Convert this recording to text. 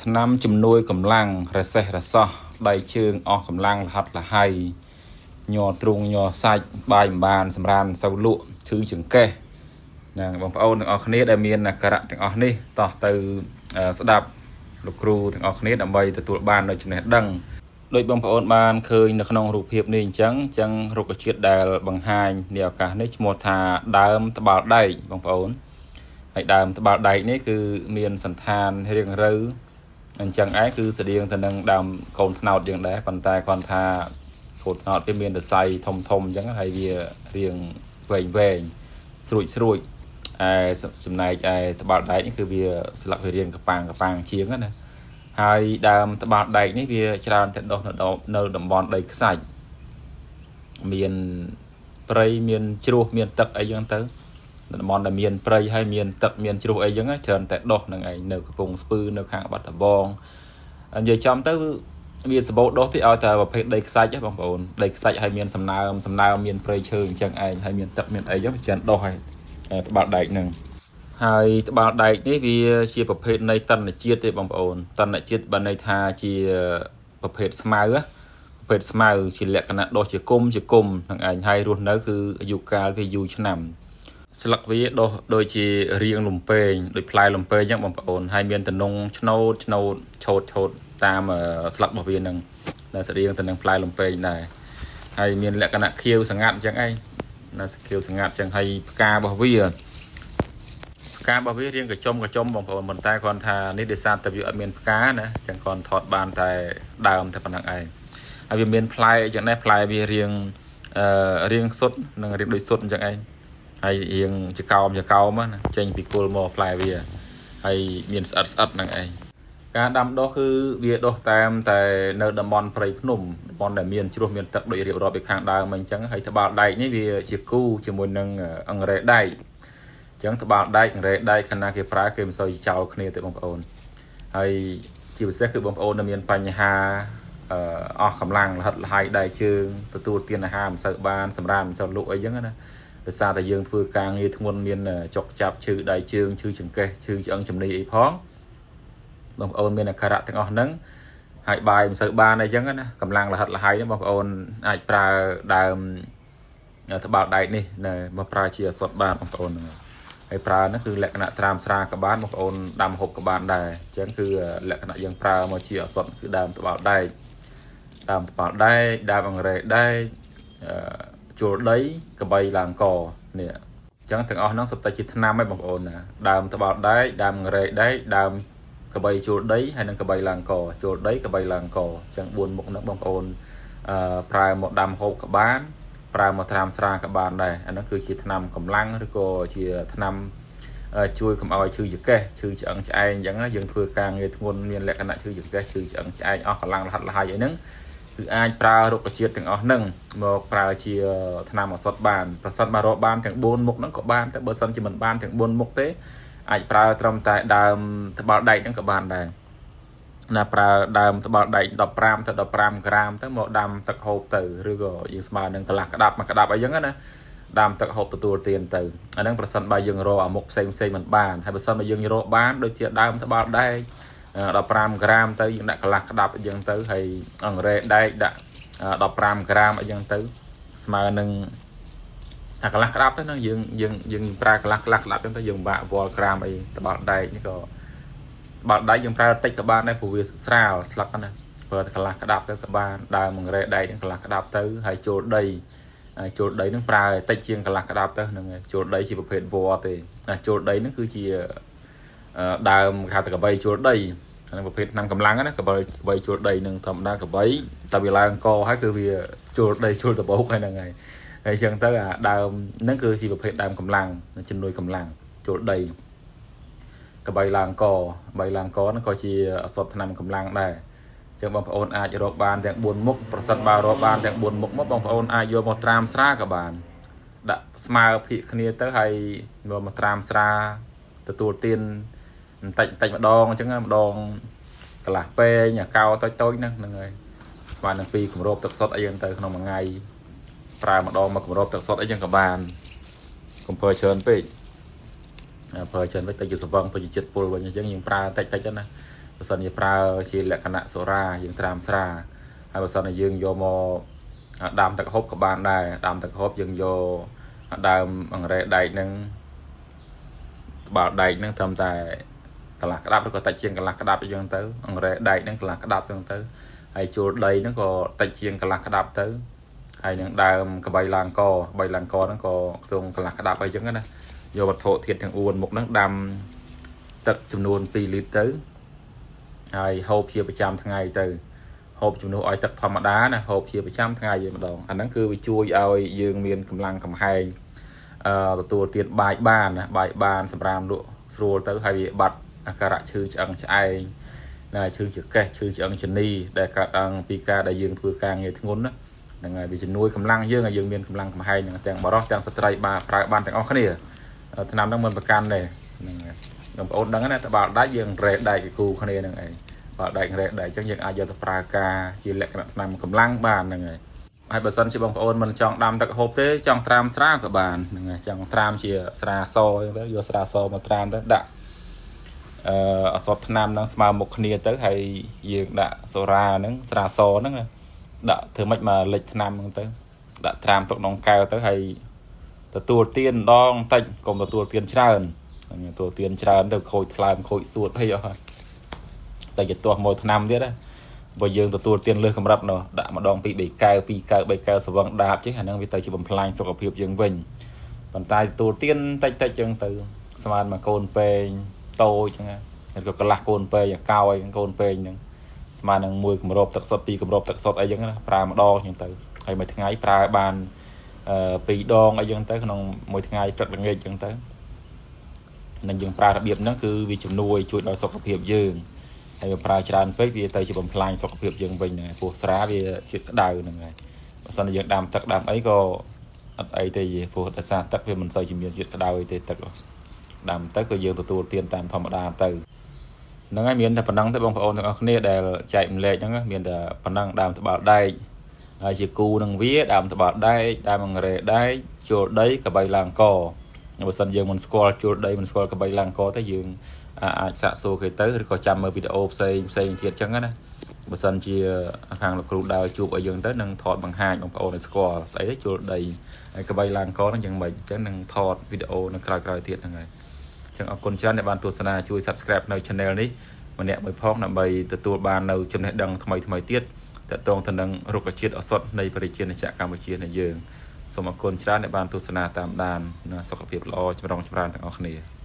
ថ្នាំជំនួយកម្លាំងរសេះរសោះដៃជើងអស់កម្លាំងលហិតលហៃញ័រទ្រូងញ័រសាច់បាយមិនបានសម្រានមិនសូវលក់ឈឺចង្កេះហ្នឹងបងប្អូនទាំងអស់គ្នាដែលមានអាការៈទាំងអស់នេះតោះទៅស្ដាប់លោកគ្រូទាំងអស់គ្នាដើម្បីទទួលបាននូវចំណេះដឹងដោយបងប្អូនបានឃើញនៅក្នុងរូបភាពនេះអញ្ចឹងអញ្ចឹងរុក្ខជាតិដែលបង្ហាញនាឱកាសនេះឈ្មោះថាដើមត្បាល់ដែកបងប្អូនហើយដើមត្បាល់ដែកនេះគឺមានសន្តានរាងរូវអញ្ចឹងឯងគឺស្តៀងទៅនឹងដើមកូនត្នោតយើងដែរប៉ុន្តែគ្រាន់ថាកូនត្នោតវាមានសរសៃធំធំអញ្ចឹងហើយវារាងវែងវែងស្រួចស្រួចឯចំណែកឯត្បាល់ដែកនេះគឺវាស្លឹកវារាងកប៉ាងកប៉ាងជាងណាហើយដើមត្បាល់ដែកនេះវាច្រើនតែដុះនៅតំបន់ដីខ្សាច់មានព្រៃមានជ្រោះមានទឹកអីចឹងទៅតំបន់ដែលមានព្រៃហើយមានទឹកមានជ្រោះអីចឹងច្រើនតែដុះនឹងឯងនៅកំពង់ស្ពឺនៅខាងបាត់ដំបងនិយាយចំទៅវាសបោដុះទីឲ្យតែប្រភេទដីខ្សាច់បងប្អូនដីខ្សាច់ហើយមានសំណើមសំណើមមានព្រៃឈើអញ្ចឹងឯងហើយមានទឹកមានអីចឹងវាច្រើនដុះហើយត្បាល់ដែកហ្នឹងហើយត្បាល់ដែកនេះវាជាប្រភេទនៃតនជាតិទេបងប្អូនតនជាតិបានន័យថាជាប្រភេទស្មៅប្រភេទស្មៅជាលក្ខណៈដុះជាគុំជាគុំនឹងឯងហើយរស់នៅគឺអាយុកាលវាយូរឆ្នាំស្លឹកវាដុះដូចជារៀងលំពេងដូចផ្លែលំពេងអញ្ចឹងបងប្អូនហើយមានតំណងឆ្នោតឆ្នោតឆោតឆោតតាមស្លឹករបស់វានឹងដែលស្តៀងទៅនឹងផ្លែលំពេងដែរហើយមានលក្ខណៈខៀវស្ងាត់អញ្ចឹងឯងណាខៀវស្ងាត់អញ្ចឹងហើយផ្ការបស់វាផ្ការបស់វារាងកញ្ចុំកញ្ចុំបងប្អូនប៉ុន្តែគ្រាន់ថានេះដោយសារតែវាអត់មានផ្កាណាអញ្ចឹងគ្រាន់ថតបានតែដើមតែប៉ុណ្្នឹងឯងហើយវាមានផ្លែអញ្ចឹងដែរផ្លែវារាងអឺរាងសុទ្ធនិងរាងដូចសុទ្ធអញ្ចឹងឯងហើយរៀងចកោមចកោមណាចេញពីគល់មកផ្លែវាហើយមានស្អិតស្អិតហ្នឹងឯងការដាំដុះគឺវាដុះតាមតែនៅតំបន់ព្រៃភ្នំតំបន់ដែលមានជ្រោះមានទឹកដូចរៀបរាប់ពីខាងដើមអញ្ចឹងហើយត្បាល់ដែកនេះវាជាគូជាមួយនឹងអង្រែដែកអញ្ចឹងត្បាល់ដែកអង្រែដែកខណៈគេប្រើគេមិនសូវចោលគ្នាទេបងប្អូនហើយជាពិសេសគឺបងប្អូននៅមានបញ្ហាអស់កម្លាំងលហិតលហៃដៃជើងទទួលទានអាហារមិនសូវបានសម្រានមិនសូវលក់អីចឹងណាដោយសារតែយើងធ្វើការងារធ្ងន់មានចុកចាប់ឈឺដៃជើងឈឺចង្កេះឈឺឆ្អឹងជំនីអីផងបងប្អូនមានអាការៈទាំងអស់ហ្នឹងហើយបាយមិនសូវបានអីចឹងណាកម្លាំងលហិតលហៃហ្នឹងបងប្អូនអាចប្រើដើមត្បាល់ដែកនេះណែមកប្រើជាឱសថបានបងប្អូនហ្នឹងហើយប្រើហ្នឹងគឺលក្ខណៈត្រាំស្រាក៏បានបងប្អូនដាំហូបក៏បានដែរអញ្ចឹងគឺលក្ខណៈយើងប្រើមកជាឱសថគឺដើមត្បាល់ដែកដើមត្បាល់ដែកដើមអង្រែដែកអឺជលដីកបីឡើងកនេះអញ្ចឹងទាំងអស់ហ្នឹងសុទ្ធតែជាថ្នាំឯងបងប្អូនណាដើមត្បាល់ដែកដើមអង្រែដែកដើមកបីជលដីហើយនិងកបីឡើងកជលដីកបីឡើងកអញ្ចឹង4មុខហ្នឹងបងប្អូនអឺប្រើមកដាំហូបក៏បានប្រើមកត្រាំស្រាក៏បានដែរអាហ្នឹងគឺជាថ្នាំកម្លាំងឬក៏ជាថ្នាំជួយកុំឲ្យឈឺចង្កេះឈឺឆ្អឹងឆ្អែងអញ្ចឹងណាយើងធ្វើការងារធ្ងន់មានលក្ខណៈឈឺចង្កេះឈឺឆ្អឹងឆ្អែងអស់កម្លាំងលហិតលហៃអីហ្នឹងគឺអាចប្រើរុក្ខជាតិទាំងអស់ហ្នឹងមកប្រើជាថ្នាំឱសថបានប្រសិនបើរកបានទាំង4មុខហ្នឹងក៏បានតែបើសិនជាមិនបានទាំង4មុខទេអាចប្រើត្រឹមតែដើមត្បាល់ដែកហ្នឹងក៏បានដែរណាប្រើដើមត្បាល់ដែក15ទៅ15ក្រាមទៅមកដាំទឹកហូបទៅឬក៏យើងស្មើនឹងកន្លះក្តាប់មួយក្តាប់អីចឹងណាដាំទឹកហូបទទួលទានទៅអាហ្នឹងប្រសិនបើយើងរកអាមុខផ្សេងផ្សេងមិនបានហើយបើសិនបើយើងរកបានដូចជាដើមត្បាល់ដែក15ក្រាមទៅយើងដាក់កន្លះក្តាប់អីចឹងទៅហើយអង្រែដែកដាក់15ក្រាមអីចឹងទៅស្មើនឹងថាកន្លះក្តាប់ទៅហ្នឹងយើងយើងយើងប្រើកន្លះកន្លះក្តាប់ចឹងទៅយើងពិបាកវល់ក្រាមអីត្បាល់ដែកនេះក៏បាល់ដែកយើងប្រើតិចក៏បានដែរព្រោះវាស្រាលស្លឹកណាប្រើតែកន្លះក្តាប់ទៅក៏បានដើមអង្រែដែកហ្នឹងកន្លះក្តាប់ទៅហើយចូលដីចូលដីហ្នឹងប្រើតិចជាងកន្លះក្តាប់ទៅហ្នឹងហើយចូលដីជាប្រភេទវល្លិទេចូលដីហ្នឹងគឺជាដើមគេហៅថាកបីចូលដីហ្នឹងប្រភេទឆ្នាំកម្លាំងណាកបីកបីចូលដីនឹងធម្មតាកបីតែវាឡើងកហើយគឺវាចូលដីចូលដបោកហើយហ្នឹងហើយហើយអញ្ចឹងទៅអាដើមហ្នឹងគឺជាប្រភេទដើមកម្លាំងជំនួយកម្លាំងចូលដីកបីឡើងកបីឡើងកហ្នឹងក៏ជាឱសថថ្នាំកម្លាំងដែរចឹងបងប្អូនអាចរកបានទាំង4មុខប្រសិនបើរកបានទាំង4មុខមកបងប្អូនអាចយកមកត្រាំស្រាក៏បានដាក់ស្មើភាគគ្នាទៅហើយយកមកត្រាំស្រាទទួលទានបន្តិចបន្តិចម្ដងអញ្ចឹងម្ដងកន្លះពែងអាកោតូចតូចហ្នឹងហ្នឹងហើយស្មើនឹង2គម្របទឹកសុទ្ធអីហ្នឹងទៅក្នុងមួយថ្ងៃប្រើម្ដងមកគម្របទឹកសុទ្ធអីចឹងក៏បានកុំប្រើច្រើនពេកប្រើច្រើនពេកទៅជាស្វឹងទៅជាចិត្តពុលវិញអញ្ចឹងយើងប្រើតិចតិចណា ប្រ បើសិនជាប្រើជាលក្ខណៈសូរ៉ាយើងត្រាំស្រាហើយបើសិនជាយើងយកមកដាំទឹកហូបក៏បានដែរដាំទឹកហូបយើងយកដើមអង្រែដែកហ្នឹងត្បាល់ដែកហ្នឹងត្រឹមតែកន្លះក្តាប់ឬក៏តិចជាងកន្លះក្តាប់អីចឹងទៅអង្រែដែកហ្នឹងកន្លះក្តាប់ចឹងទៅហើយជួលដីហ្នឹងក៏តិចជាងកន្លះក្តាប់ទៅហើយនឹងដើមកបីឡាងកកបីឡាងកហ្នឹងក៏ខ្ទង់កន្លះក្តាប់អីចឹងណាយកវត្ថុធាតុទាំង4មុខហ្នឹងដាំទឹកចំនួន2លីត្រទៅហើយហូបជាប្រចាំថ្ងៃទៅហូបជំនួសឲ្យទឹកធម្មតាណាហូបជាប្រចាំថ្ងៃយកម្ដងអាហ្នឹងគឺវាជួយឲ្យយើងមានកម្លាំងកំហែងអឺទទួលទានបាយបានណាបាយបានសម្រាមលក់ស្រួលទៅហើយវាបាត់អាការៈឈឺឆ្អឹងឆ្អែងណាឈឺចង្កេះឈឺឆ្អឹងជំនីដែលកើតឡើងពីការដែលយើងធ្វើការងារធ្ងន់ណាហ្នឹងហើយវាជំនួយកម្លាំងយើងឲ្យយើងមានកម្លាំងកំហែងហ្នឹងទាំងបរិសទាំងស្ត្រីបាទប្រើបានទាំងអស់គ្នាឆ្នាំហ្នឹងមិនប្រកាន់ទេហ្នឹងហើយបងប្អូនដឹងណាតបាល់ដែកយើងរ៉េដែកគូគ្នាហ្នឹងឯងបាល់ដែករ៉េដែកអញ្ចឹងយើងអាចយកទៅប្រើការជាលក្ខណៈថ្នាំកម្លាំងបានហ្នឹងហើយហើយបើសិនជាបងប្អូនមិនចង់ដាំទឹកហូបទេចង់ត្រាំស្រាក៏បានហ្នឹងហើយចង់ត្រាំជាស្រាសអញ្ចឹងទៅយកស្រាសមកត្រាំទៅដាក់អឺអសតថ្នាំហ្នឹងស្មើមុខគ្នាទៅហើយយើងដាក់សូរ៉ាហ្នឹងស្រាសហ្នឹងដាក់ធ្វើម៉េចមកលិចថ្នាំហ្នឹងទៅដាក់ត្រាំទុកក្នុងកែវទៅហើយទទួលទានម្ដងតិចកុំទទួលទានច្រើនទទួលទានច្រើនទៅខូចថ្លើមខូចសួតអីអស់ហើយតែជាទាស់មួយថ្នាំទៀតណាបើយើងទទួលទានលើសកម្រិតនោះដាក់ម្ដងពី3កែវ2កែវ3កែវស្វឹងដាបចេះអាហ្នឹងវាទៅជាបំផ្លាញសុខភាពយើងវិញប៉ុន្តែទទួលទានតិចតិចចឹងទៅស្មានមកកូនពេងតូចចឹងឬក៏កន្លះកូនពេងកោយកូនពេងហ្នឹងស្មើនឹងមួយគម្របទឹកសុទ្ធពីរគម្របទឹកសុទ្ធអីចឹងណាប្រើម្ដងចឹងទៅហើយមួយថ្ងៃប្រើបានអឺពីរដងអីចឹងទៅក្នុងមួយថ្ងៃព្រឹកល្ងាចចឹងទៅនឹងយើងប្រើរបៀបហ្នឹងគឺវាជំនួយជួយដល់សុខភាពយើងហើយបើប្រើច្រើនពេកវាទៅជាបំផ្លាញសុខភាពយើងវិញហ្នឹងហើយព្រោះស្រាវាជាតិក្តៅហ្នឹងហើយបើសិនជាយើងដាំទឹកដាំអីក៏អត់អីទេព្រោះដោយសារទឹកវាមិនសូវជាមានជាតិក្តៅអីទេទឹកដាំទៅក៏យើងទទួលទានតាមធម្មតាទៅហ្នឹងហើយមានតែប៉ុណ្ណឹងទេបងប្អូនទាំងអស់គ្នាដែលចែកម្លែកហ្នឹងមានតែប៉ុណ្ណឹងដើមត្បាល់ដែកហើយជាគូនឹងវាដើមត្បាល់ដែកដើមអង្រែដែកជលដីកបីឡាងកបើសិនយើងមិនស្គាល់ជលដីមិនស្គាល់កបីឡាងកទេយើងអាចសាកសួរគេទៅឬក៏ចាំមើលវីដេអូផ្សេងផ្សេងទៀតចឹងណាបើសិនជាខាងលោកគ្រូដើរជួបឲ្យយើងទៅនឹងថតបង្ហាញបងប្អូនឲ្យស្គាល់ស្អីទេជលដីហើយកបីឡាងកហ្នឹងយ៉ាងម៉េចអញ្ចឹងនឹងថតវីដេអូនៅក្រោយៗទៀតហ្នឹងហើយអញ្ចឹងអរគុណច្រើនដែលបានទស្សនាជួយ Subscribe នៅ Channel នេះម្នាក់មួយផងដើម្បីទទួលបាននៅចំណេះដឹងថ្មីថ្មីទៀតតកតងទៅនឹងរុក្ខជាតិឱសថនៃប្រជាណាចក្រកម្ពុជានៃយើងសូមអរគុណច្រើនដែលបានទស្សនាតាមដានសុខភាពល្អចម្រុងចម្រើនទាំងអស់គ្នា។